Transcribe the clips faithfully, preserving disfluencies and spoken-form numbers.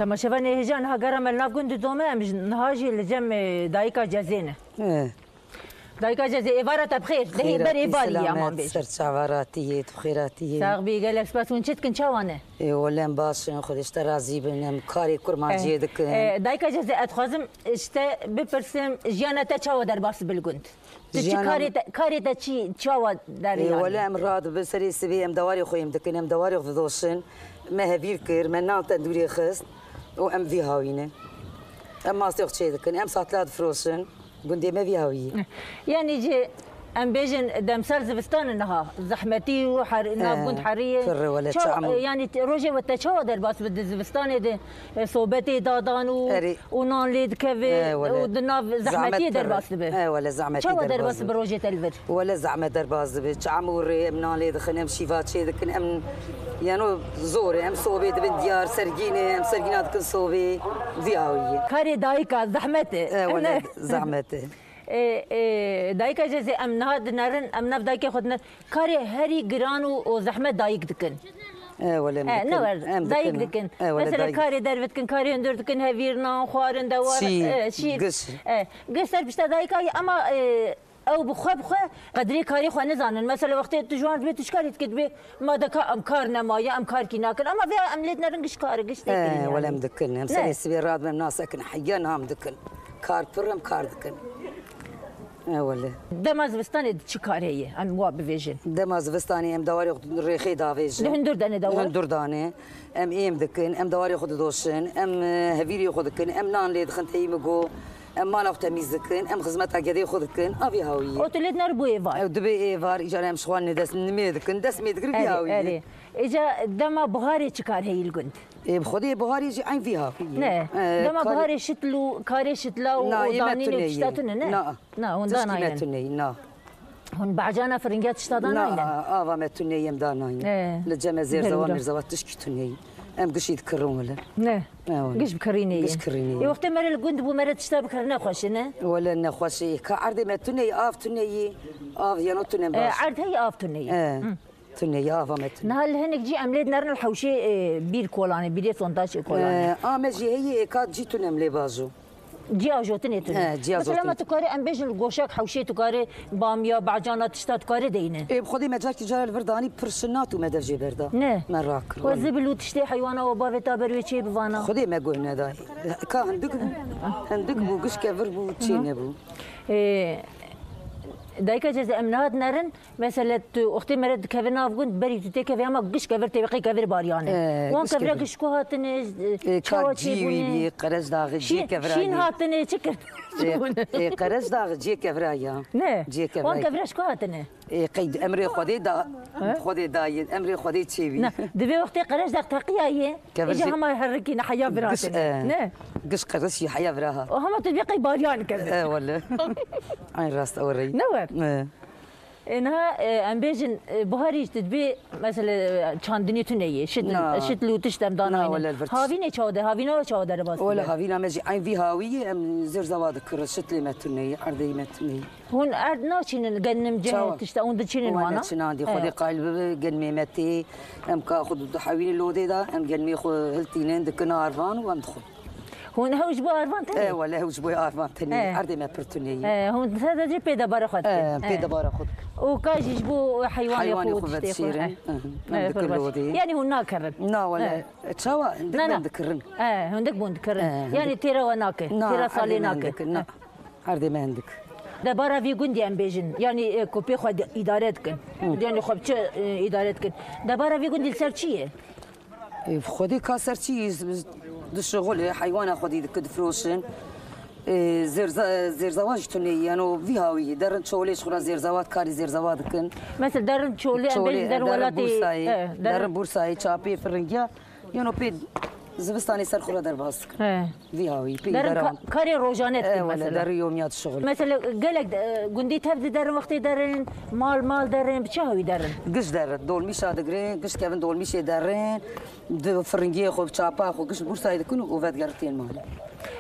Ma şevanê hêja niha gera me li nav gund didome, em ji niha jî li cem, e, dayika Cezê ne. E. Dayika Cezê, êvara te bi xêr. Dehê ber êvarî ye, aman bêjin. Ser çava ratiyê, tu xêratiyê. Sax bî, gelek spas. Hûn çi dikin, çawa ne? Ê, wele em baş in, Xwedê ji te razî bin, em karê kurmanciyê dikin. E, dayika Cezê, ez dixwazim ji te bipirsim, jiyana te çawa derbas bi li gund? Tu çi karê te, karê te çi, çawa derê? Ê, wele em radibe serê sibê, em dewarê xwe yêm dikin, em dewarê xwe didoşin. Me hevîr kir, me nan tendûrê xist û em vî hawî ne. Em mastê xwe çê dikin, em satila difiroşin. Gundê me vî hawî ye. Yanî jî em bêjin demsal zivistan e niha. Zehmetî û her-, nav gund herî ye. Pir e wele, çawa, çam û yanî rojê we te çawa derbas bi di zivistanê de, e, sobetê dadan û, û nan lê dikeve û di nav zehmetiyê derbas dibe. E, wele zehmetî derbas dibe. Çawa derbas dibe rojê te li vir? Wele zehmet derbas dibe. Çam û rê em nan lê dixin, em şîva çê dikin, em yeno zor e, em sobê dibin diyar, sergînê, em sergîna dikin sobê. Vî hawî ye. Karê dayika zehmet e. E, wele zehmet e. Ê, ê, dayika Cezê, em niha dinerin, em nav dayikê xwe dinerin. Karê herî giran û, û zehmet dayik dikin. E, wele em dikin. E, ne wer, em dayik dikin. E, wele dayik. Mesela karê derve dikin, karê hundir dikin, hevîr, nan, xwarin, dewar, şîr, e, şîr. Giş. E, giş ser pişta dayika ye, ama, e, ew bi xwe, bi xwe qedrê karê xwe nizanin. Mesela wextê tu ji wan dibê, tu ji karê dikê dibê, ma de ka em kar nema, ya em kar kî nakin. Ama vêya em lê dinerin giş kar e, giş tê kirin. E, wele em dikin. Em serê sibê radibin, em nas ekin, heya nam dikin. Kar pir em kar dikin. E, wele. Dema zivistanê çi kar heye? Em wa bivêjin. Dema zivistanê em dewarê xwe rêxê davêjin. Di hundur danê dewar? Di hundur danê. Em êm dikin, em dewarê xwe didoşin, em, e, hevîrê xwe dikin, em nan lê dixin teyî min got, em mala xwe temîz dikin, em xizmeta gedê xwe dikin. A vî hawî ye. O tu lê dinerî bo êvar? Ew dibê êvar, îcar em şixwalinê dest nimê dikin, dest mê dikin vî hawî ye. Erê, erê. Îca dema buharê çi kar heye li gund? Ê, bi Xwedê buharê jî eyn vî hawî ye. Ne. E, dema buharê şitl û karê şitla û, na, û danînê tişta tune ne? Na. Na, hûn danayên. Tişkî me tune ye, na. Hûn bacana firingiya tişta danayên? Na, ava me tune ye, em danayên. E, li cem me zêrzewa, mîrzewa tişkî tune ye. Em gişî dikirin wele. Ne. E, wele. Giş bi kirînê ye. Giş kirînê ye. Ê, wextê mere li gund bû, mere tişta bikir nexweş e, ne? Wele nexweş e. Ka erdê me tune ye, av tune ye. Av yeno tune baş. E, erd heye, av tune ye. E. Hı. Tune ye, ava me tune. Niha li hinek cî em lê dinerin li hewşê, e, bîr kolanê, bîrê sondajê kolanê. E, a me jî heye, ê ka cî tune em lê bajo. Cî ajotinê tune. He, cî ajotinê. Mesela me tu karê em bêjin li goşek hewşê tu karê bamiya, bacana tişta tu karê deyne. Ê, bi Xwedê me carkî cara li vir danî pir şinat û me dev jê berda. Ne. Me rakir. We zibil û tiştê heywana we bavê ta ber wê çê bivana. Xwedê me guh nedayê. Ka hindik bû. Hindik bû, gişke vir bû, çê nebû. Ê, dayika Cezê, em niha dinerin, mesela tu wextê mere dikeve nav gund, berî tu têkevê hema giş kevir tê, qey kevir bariyane. Ee, wan kevira giş ku hatine, e, çawa çêbûne? Qerec daxi ciyê kevira. Şîn hatine, çi kir? Ee, Qerec daxi ciyê kevira ya. Ne? Ciyê kevira. Wan kevira ji ku hatine? Ê, qey di emrê Xwedê da, Xwedê dayê, emrê Xwedê çêbî. Ne, divê wextê qerec de teqiya ye. Kevir jî hema herikî ne heya vira tine. Ne? Giş qerec jî heya vira ha. O hema tu dibê qey bariyan kevir. E, wele. Eyn rast ew rey. Ne wer? E. E, niha, e, em bêjin, e, buharî tu dibê, mesela, e, çandinê tune ye. Şit, şit li û tişt em danayne. Havînê çawa de, havîna we çawa derbas dibe? Wele havîna me jî eyn vî hawî ye, em zêr zewa dikirin, şit lê me tune ye, erdê me tune ye. Hûn erd naçînin, genim cihê tişta hûn diçînin wana? Çinandî, Xwedê qayil bibe, genimê me tê, em ka xwe dihewînin lodê de, em genimê xwe hiltînin, dikin arvan û em dixwin. Hûn hew ji bo arvan tenê? E, wele hew ji bo arvan tenê. Erdê me pir tunê ye. E, hûn sadece pê debara xwe dikin? E, pê debara xwe dikin. Û ka jî ji bo heywanê xwe û tiştê xwe? Heywanê xwe vedişêrin. Em dikin lodê. Yanî hûn nakirin? Na, wele. Çawa? Hindik em dikirin. E, hindik bûn dikirin. Yanî têra we nake, têra salê nake. Erdê me hindik. Debara vî gundî em bêjin, yanî, e, ku pê xwe îdare dikin. Yanî xwe bi çi, e, îdare dikin? Debara vî gundî li ser çi ye? E, Xwedê ka ser çi ye, dişixulê, heywana xwedî dikin, difiroşin. E, zêrza-, zêrzawa jî tune ye, yano vî hawî ye. Derin çolê ji xwe re zêrzawa, karî zêrzawa dikin. Mesela derin çolê, em bêjin derin welatê, Bursayê, e, derin Bursayê, çapê firingiya. Yano pê zivistanê ser xwe re derbas dikin. He. Vî hawî, pê îdara wan. Derin ka-, karê rojane dikin mesela. E, wele, derin yomiya dişixulin. Mesela gelek, e, gundî tev diderin, wextê derin, mal mal derin, bi çi hawî derin? Giş derin, dolmîşa digirin, giş kevin dolmîşê derin, di firingiyê xwe, bi çapa xwe, giş Bursayê dikin û vedigerin tên malê.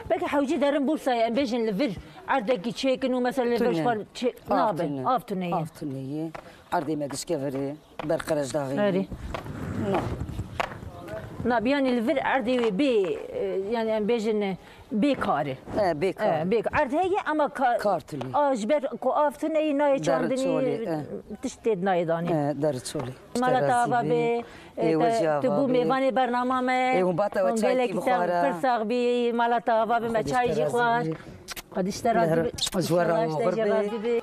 Belkî hewcî derin Bursayê, em bêjin li vir erdekî çêkin û mesela li vir ji xwe çê-, nabe. Av tune ye. Av tune ye. Erdê me giş kevir e. Ber Qerejdaxê. Erê. Na. Na, yanî li vir erdê wê bê, e, yanî em bêjin, e, bê kar e. E, bê kar. E, bê, erd heye ama ka-, Kar tune. A, ji ber ku av tune yî nayê Derçolê, çandinî, e. Tişt tê nayê danî. E, Derçolê. Mala te ava bê, e, Ê, te, wecî tu bû ava bê. Mêvanê bernama me. Ê, hûn bata we Hûn çayekî gelekî bixwara. Ser pir sax bî, mala te ava bê, me çay jî xwar. Xwedî ji te razî be. Ji we re oxir be. Xwedî ji te jî razî be.